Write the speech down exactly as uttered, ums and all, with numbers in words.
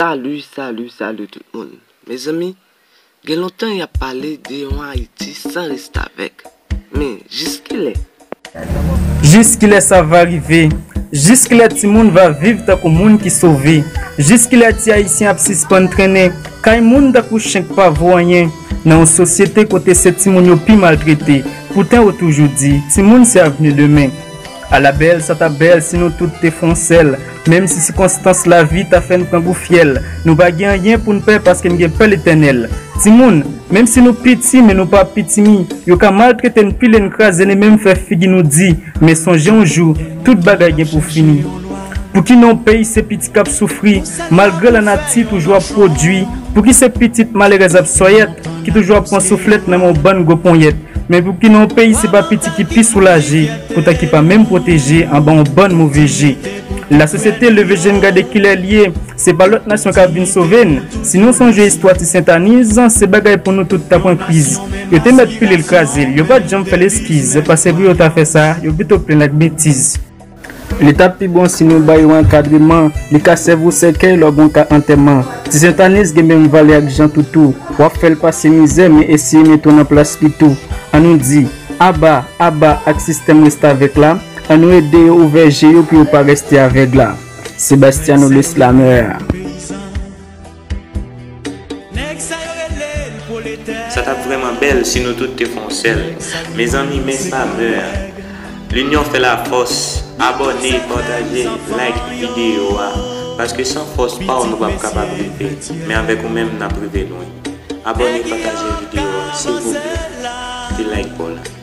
Salut, salut, salut tout moun. Mezanmi, gen lontan y ap pale de yon Ayiti san restavèk. Men, jiskilè? Jiskilè sa va rive? Jiskilè timoun va viv tankou moun ki sove? Jiskilè ti Ayisyen ap sispann trennen kay moun tankou chen k pa vo anyen? Nan yon sosyete kote se timoun yo pi maltrete, poutan yo toujou di, timoun se avni demen. Ala bèl sa t ap bèl si nou tout te fè yon sèl, menm si sikonstans lavi ta fè n pran gou fyèl. Nou pa gen anyen pou n pè paske n gen pè Letènèl. Timoun, menm si nou piti, men nou pa pitimi. Yo ka maltrete n, pile n, kraze n e menm fè figi nou di. Men sonje yon jou, tout bagay gen pou fini. Pouki nan yon peyi se piti k ap soufri, malgre lanati toujou ap pwodui? Pouki se pitit malerèz ap sòyèt, ki toujou ap pran souflèt nan men yon bann gwo ponyèt? Men pouki nan yon peyi se pa piti ki pi soulaje, poutan ki pa menm pwoteje anba yon bann move je? Lasosyete leve je n gade kilè l ye, se pa lòt nasyon k ap vin sove n. Si nou sonje istwa ti Sentaniz, se bagay pou nou tout ta pran kriz. Yo te mèt pile l kraze l, yo pa t janm fè l eskiz, paske pou yo ta fè sa, yo pito plenn ak betiz. Li t ap pi bon si nou ba yo ankadreman, li ka sèvi w sèkèy lè w gen yon ka antèman. Ti Sentaniz gen menm valè ak Jan Toutou, w ap fè l pase mizè men eseye mete w nan plas li tou. Ann nou di, aba, aba ak sistèm restavèk la, ann nou ede yo ouvè je yo pou yo pa reste avèg la. Sebastiano le Slameur. Sa t ap vrèman bèl si nou tout te fè yon sèl. Mezanmi, men sa mè a. Linyon fè lafòs. Abòne, pataje, like videyo a. Paske san fòs pa w nou p ap kapab rive. Men avèk ou menm n ap rive lwen. Abòne, pataje videyo a, silvouplè. Ti like pa w la.